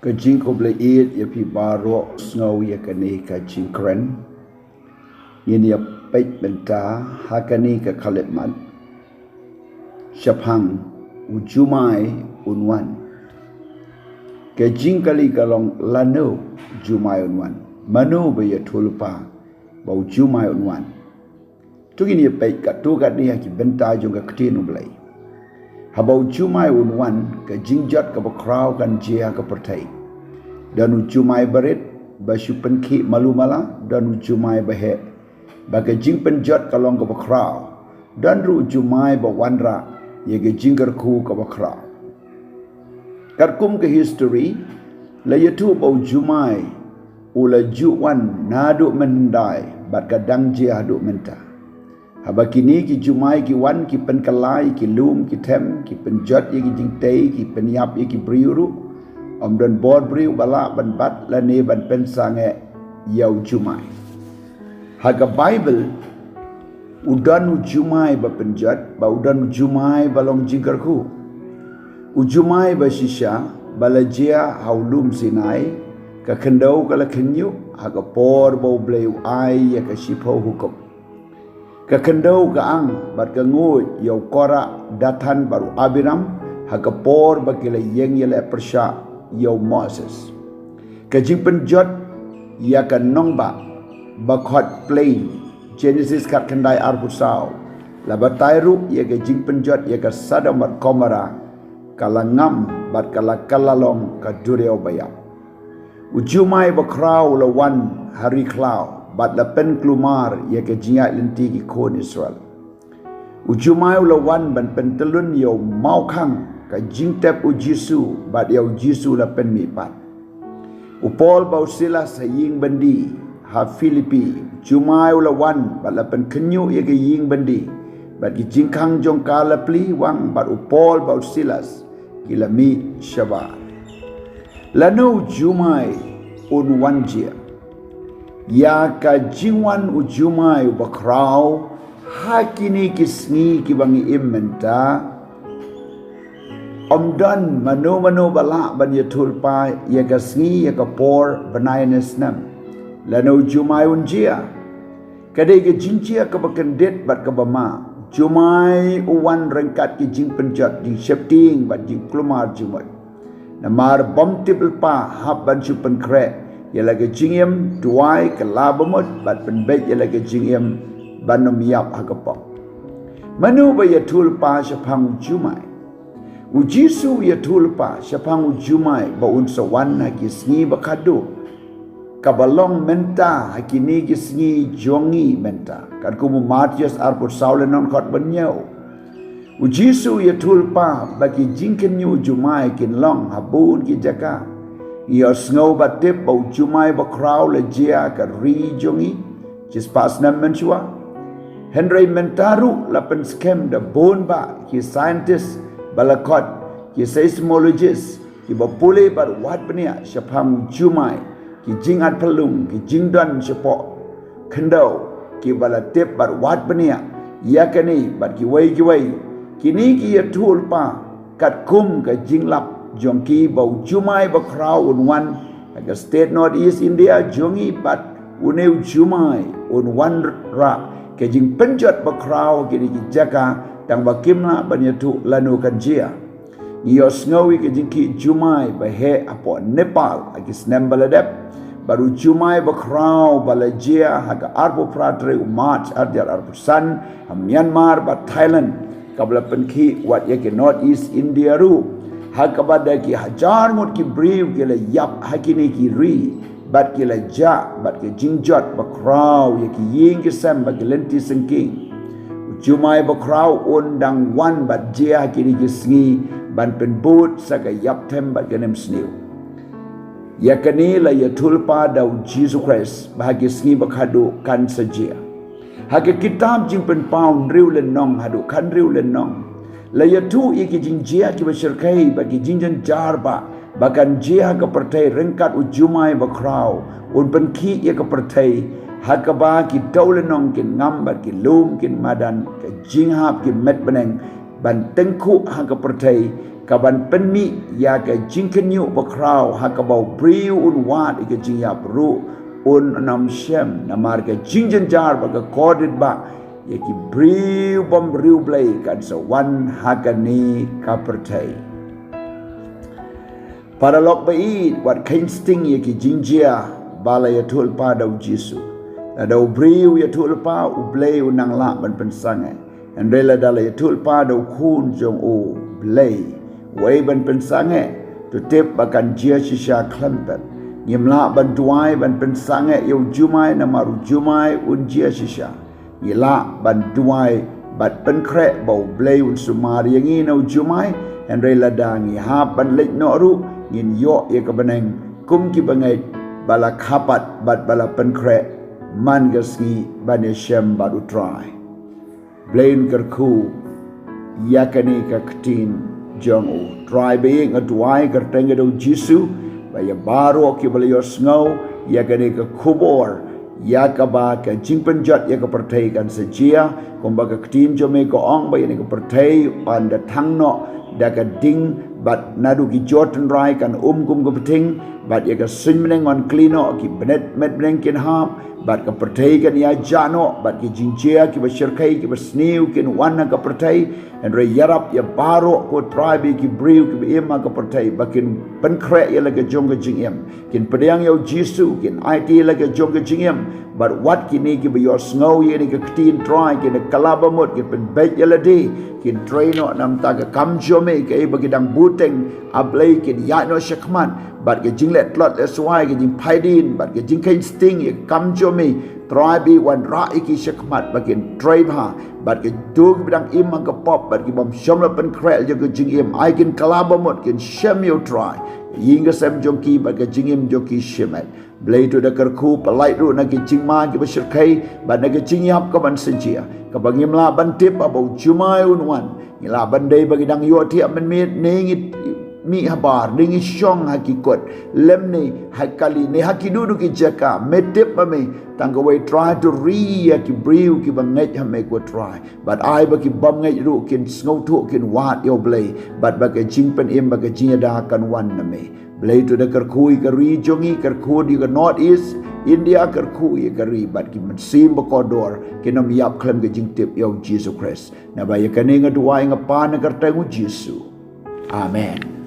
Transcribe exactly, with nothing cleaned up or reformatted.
Ka jingkhublei ïa phi baroh. Sngew ïa kane ka jingkren. Ngin ïa peit mynta ha kane ka khyllipmat shaphang u jumai un wan. Ka jingkylli ka long, lano u jumai un wan? Mano ba ïathuhlypa ba u jumai un wan? To ngin ïa peit katto katne ha ki bynta jong ka ktien U Blei. Haba u jumai un wan, ka jingjot kaba khraw kan jia ha ka pyrthei. Don u jumai barit ba shu pynkhih malu mala, don u jumai ba heh ba ka jingpynjot ka long kaba khraw. Don ruh u jumai ba wanrah ïa ka jingkyrkhu kaba khraw. Katkum ka history, la ïathuh ba u jumai u la ju wan naduh mynhyndai bad ka dang jia haduh mynta. Haba kine ki jumai ki wan, ki pynkylla ïa ki lum ki them, ki pynjot ïa ki jingtei, ki pynïap ïa ki briew ruh, ym don bor briew ba lah ban bat lane ban pynsangeh ïa u jumai. Ha ka Baibl, u don u jumai ba pynjot bad u don u jumai ba long jingkyrkhu. U jumai ba shisha ba la jia ha u lum Sinai, ka khyndew ka la khynñiuh ha ka por ba U Blei u ai ïa ka shiphew hukum. Ka khyndew ka ang bad ka nguid ïa u Korah, Dathan bad u Abiram ha ka por ba ki la ïeng ïaleh pyrshah ïa u Moses. Ka jingpynjot ïa ka nongbah ba khot plain, Genesis khatkhyndai arphew saw, la batai ruh ïa ka jingpynjot ïa ka Sodom bad Gomorrah, ka la ngam bad ka la kylla long ka duriaw ba ïap. U jumai ba khraw u la wan ha ri khlaw bad la pynkulmar ïa ka jingïaid lynti ki khun Israel. U jumai u la wan ban pyntyllun ïa u mawkhang, ka jingtep U Jisu, bad ïa U Jisu la pynmihpat. U Paul bad u Silas ha ïing byndi ha Philippi. U jumai u la wan bad la pynkhynñiuh ïa ka ïing byndi, bad ki jingkhang jong ka la plie wang bad u Paul bad u Silas ki la mih shabar. Lano u jumai un wan jia? Ïa ka jingwan u jumai uba khraw ha kine ki sngi kiba ngi im mynta, ym don mano mano ba lah ban ïathuhlypa ïa ka sngi, ïa ka por, bnai ne snem. Lano u jumai un jia? Ka dei ka jingjia kaba kyndit bad kaba ma. U jumai u wan ryngkat ki jingpynjot, jingsheptieng bad jingkulmar jingmut. Namar bym tip lypa hap ban shu pynkhreh ïa la ka jingim, duwai, kylla bamut bad pynbeit ïa la ka jingim ban ym ïap ha ka pop. Mano ba ïathuhlypa shaphang u jumai? U Jisu u ïathuhlypa shaphang u jumai ba un sa wan ha ki sngi ba khadduh, kaba long mynta, ha kine ki sngi jong ngi mynta. Katkum u Mathaios arphew saw lynnong, dkhot ba hynñiew, U Jisu u ïathuhlypa ba ki jingkhynñiuh jumai kin long ha bun ki jaka. Ngi ïohsngew bad tip ba u jumai ba khraw la jia ha ka ri jong ngi shispah snem mynshuwa. Hynrei mynta ruh la pynskhem da bun bah ki scientist ba la khot ki seismologist, kiba pule bad wad bniah shaphang u jumai, ki jingat phyllung, ki jingdon shapoh khyndew, kiba la tip bad wad bniah ïa kane bad kiwei kiwei. Kine ki ïathuhlypa katkum ka jinglap jong ki ba u jumai ba khraw un wan ha ka state North East India jong ngi, bad une u jumai un wanrah ka jingpynjot ba khraw ha kine ki jaka, tang ba kim lah ban ïathuh lano kan jia. Ngi ïohsngew ïa ka jingkhih jumai ba heh hapoh Nepal ha ki snem ba la dep, bad u jumai ba khraw ba la jia ha ka arphew phra tarik u March arhajar arphew san ha Myanmar bad Thailand, kaba la pynkhih wat ïa ki North East India ruh, ha kaba da ki hajar ngut ki briew ki la ïap ha kine ki ri, bad ki la jah bad ka jingjot ba khraw ïa ki ïing ki sem bad ki lynti syngkien. U jumai ba khraw un dang wan bad jia ha kine ki sngi ban pynbud sa ka ïapthem bad ka nemsniew. Ïa kane la ïathuhlypa da u Jisu Khrist ba ha ki sngi ba khadduh kan sa jia. Ha ka kitab Jingpynpaw hynriew lynnong haduh khathynriew lynnong, la ïathuh ïa ki jingjia kiba shyrkhei bad ki jingjynjar ba, ba kan jia ha ka pyrthei ryngkat u jumai ba khraw un pynkhih ïa ka pyrthei, ha kaba ki dewlynnong kin ngam bad ki lum kin madan, ka jinghap ki met bneng ban tyngkhuh ha ka pyrthei, ka ban pynmih ïa ka jingkhynñiuh bakhraw ha kaba u briew un wad ïa ka jingïap ruh un ym shem, namar ka jingjynjar bad ka kordit ba ïa ki briew bym riewblei kan sa wan ha kane ka pyrthei. Paralok ba ïeit, wat kheiñ sting ïa ki jingjia ba la ïathuhlypa da u Jisu. Lada u briew u ïathuhlypa, u Blei u nang lah ban pynsangeh. Hynrei lada la ïathuhlypa da u Khun jong u Blei, uei ban pynsangeh? To tip ba kan jia shisha khlem pep. Ngim lah ban duwai ban pynsangeh ïa u jumai, namar u jumai un jia shisha. Ngi lah ban duwai bad pynkhreh ba u Blei un sumar ïa ngi na u jumai, hynrei lada ngi hap ban leit noh ruh, ngin ïoh ïa ka bneng kum ki bangeit ba la kha pat bad ba la pynkhreh man ka sngi ban ïashem bad u Trai. Blei un kyrkhu ïa kane ka ktien jong u. Trai ba ïeit, nga duwai kyrteng ka da u Jisu, ba ïa baroh kiba la ïohsngew ïa kane ka khubor, ïa kaba ka jingpynjot ïa ka pyrthei kan sa jia, kumba ka ktien jong me ka ong ba ïa kane ka pyrthei yn da thang noh da ka ding, bad naduh ki jor tynrai kan um kum ka bthing, bad ïa ka suiñ bneng yn kli noh, ki bneng met bneng kin hap, bad ka pyrthei kan ïaid noh, bad ki jingjia kiba shyrkhei kiba sniew kin wan ha ka pyrthei. Hynrei ïarap ïa baroh ko Trai ba ki briew kiba im ha ka pyrthei ba kin pynkhreh ïa la ka jong ka jingim, kin pdiang ïa u Jisu, kin aiti ïa la ka jong ka jingim. Bad wat kine kiba ïohsngew ïa kane ka ktien Trai, kin kylla ba mut, kin pynbeit ïa lade, kin trei noh na ka bynta ka kam jong me, kaei ba ki dang bteng, A Blei, kin ïaid noh shakhmat bad ka jingleh tlot leh swai, ka jingphaidien bad ka jingkheiñ sting ïa ka kam jong me. Trai ba wanrah ïa ki shakhmat ba kin trei bha, bad kito kiba dang im ha ka pop bad ki bym shym la pynkhreh ïa ka jingim, ai kin kylla ba mut, kin shem ïa u Trai, ïing ka sem jong ki bad ka jingim jong ki shimet. Blei, to da kyrkhu pyllait ruh na ki jingma kiba shyrkhei bad na ki jingïap kaban sa jia, kaba ngim lah ban tip haba u jumai un wan. Ngi lah ban dei ba ngi dang ïohthiah mynmiet, ne ngi mih habar, ne ngi shong ha ki kut, lymne ha kali, ne ha ki duh duh ki jaka. Me tip ma me. Tang kawei Trai, to ri ïa ki briew kiba ngeit ha me ko Trai, bad ai ba ki bym ngeit ruh kin sngewthuh, kin wad ïa u Blei, bad ba ka jingpynim bad ka jingïada kan wan na me. Blei, to da kyrkhu ïa ka ri jong ngi, kyrkhu ïa ka North East India, kyrkhu ïa ka ri bad ki mynsiem ba kordor, kin ym ïap khlem ka jingtip ïa u Jisu Khrist. Naba ïa kane nga duwai, nga pan ha ka kyrteng u Jisu. Amen.